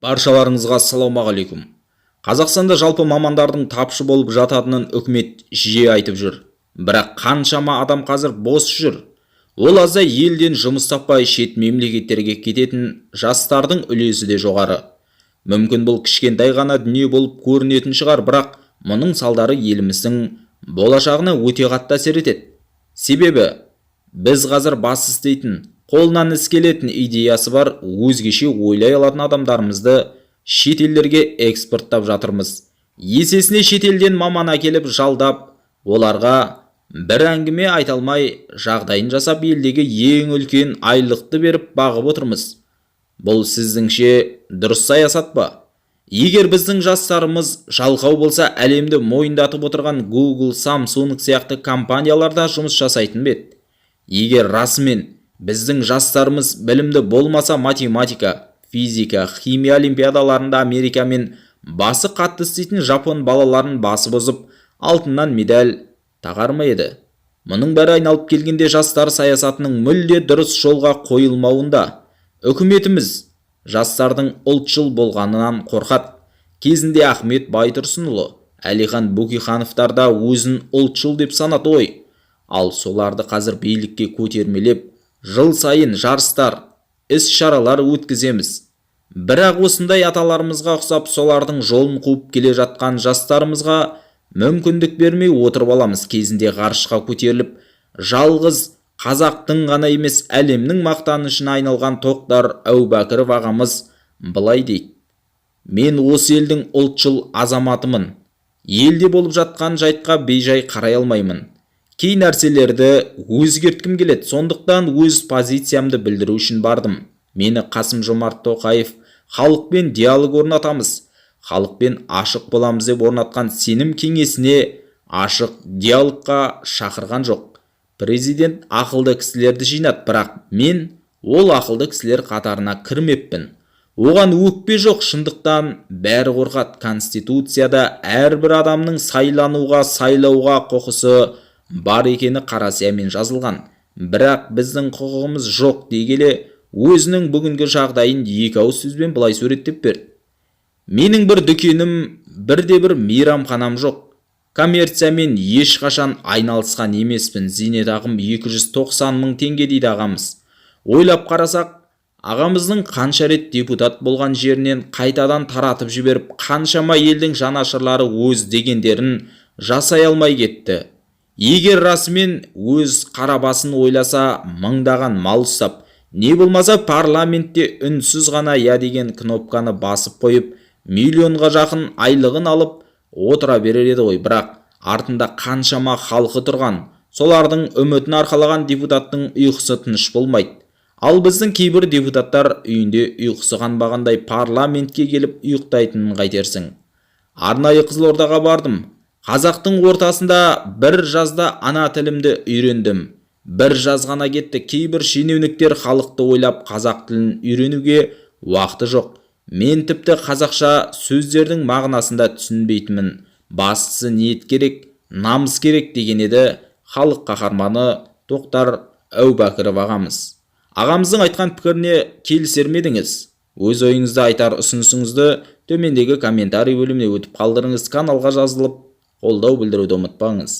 Баршаларыңызға ассалаумағалейкум! Қазақстанда жалпы мамандардың тапшы болып жататынын үкімет жиі айтып жүр. Бірақ қаншама адам қазір бос жүр. Ол аздай, елден жұмыс таппай, шет мемлекеттерге кететін жастардың үлесі де жоғары. Мүмкін, бұл кішкентай ғана дүние болып көрінетін шығар, бірақ мұның салдары еліміздің болашағына өте қатты әсер етеді. Себебі біз қазір бас істейтін, қолынан іс келетін, идеясы бар, өзгеше ойлай алатын адамдарымызды шет елдерге экспорттап жатырмыз. Есесіне шетелден маман әкеліп жалдап, оларға бір әңгіме айта алмай, жағдайын жасап, елдегі ең үлкен айлықты беріп бағып отырмыз. Бұл, сіздіңше, дұрыс саясат па? Егер біздің жастарымыз жалқау болса, әлемді мойындатып отырған Google, Samsung сияқты компанияларда жұмыс жасайтын ба еді? Егер расымен біздің жастарымыз білімді болмаса, математика, физика, химия олимпиадаларында Америка мен басы қатты істейтін жапон балаларын басып озып, алтыннан медаль тағар ма еді? Мұның бәрі айналып келгенде жастар саясатының мүлде дұрыс жолға қойылмауында. Үкіметіміз жастардың ұлтшыл болғанынан қорқады. Кезінде Ахмет Байтұрсынұлы, Әлихан Бөкейхановтар да өзін ұлтшыл деп санады ғой. Ал соларды қазір билікке көтермелеп, жыл сайын жарыстар, іс-шаралар өткіземіз. Бірақ осындай аталарымызға ұқсап, солардың жолын қуып келе жатқан жастарымызға мүмкіндік бермей отырып аламыз. Кезінде ғарышқа көтеріліп, жалғыз қазақтың ғана емес, әлемнің мақтанышына айналған Тоқтар Әубәкіров ағамыз былай дейді: «Мен осы елдің ұлтшыл азаматымын. Елде болып жатқан жайтқа бейжай қарай алмаймын. Кей нәрселерді өзгерткім келеді. Сондықтан өз позициямды білдіру үшін бардым. Мені Қасым Жомарт Тоқаев халықпен диалог орнатамыз, халықпен ашық боламыз деп орнатқан сенім кеңесіне, ашық диалогқа шақырған жоқ. Президент ақылды кісілерді жинады, бірақ мен ол ақылды кісілер қатарына кірмеппін. Оған өкпе жоқ, шындықтан бәрі қорқады. Конституцияда әрбір адамның сайлануға, сайлауға құқысы бар екені қара сиямен жазылған, бірақ біздің құқығымыз жоқ», – дей келе, өзінің бүгінгі жағдайын екі ауыз сөзбен былай суреттеп берді: «Менің бір дүкенім, бірде-бір мейрамханам жоқ. Коммерциямен ешқашан айналысқан емеспін. Зейнетақым 290 мың теңге», – дейді ағамыз. Ойлап қарасақ, ағамыздың қанша рет депутат болған жерінен қайтадан таратып жіберіп, қаншама елдің жанашырлары өз дегендерін жасай алмай кетті. Егер расымен өз қара басын ойласа, мыңдаған мал ұстап, не болмаса парламентте үнсіз ғана «иә» деген кнопканы басып қойып, миллионға жақын айлығын алып отыра берер еді ғой. Бірақ артында қаншама халқы тұрған, солардың үмітін арқалаған депутаттың ұйқысы тыныш болмайды. Ал біздің кейбір депутаттар үйінде ұйқысы қанбағандай парламентке келіп ұйықтайтынын қайтерсің? Арнайы Қызылордаға бардым. Қазақтың ортасында бір жазда ана тілімді үйрендім. Бір жаз ғана кетті. Кейбір шенеуніктер халықты ойлап, қазақ тілін үйренуге уақыты жоқ. Мен тіпті қазақша сөздердің мағынасын да түсінбейтінмін. Бастысы, ниет керек, намыс керек», – деген еді халық қаһарманы Тоқтар Әубәкіров ағамыз. Ағамыздың айтқан пікіріне келісер ме едіңіз? Өз ойыңызды айтар ұсынысыңызды төмендегі комментарий бөліміне өтіп қалдырыңыз. Каналға жазылып, қолдау білдіруді ұмытпаңыз.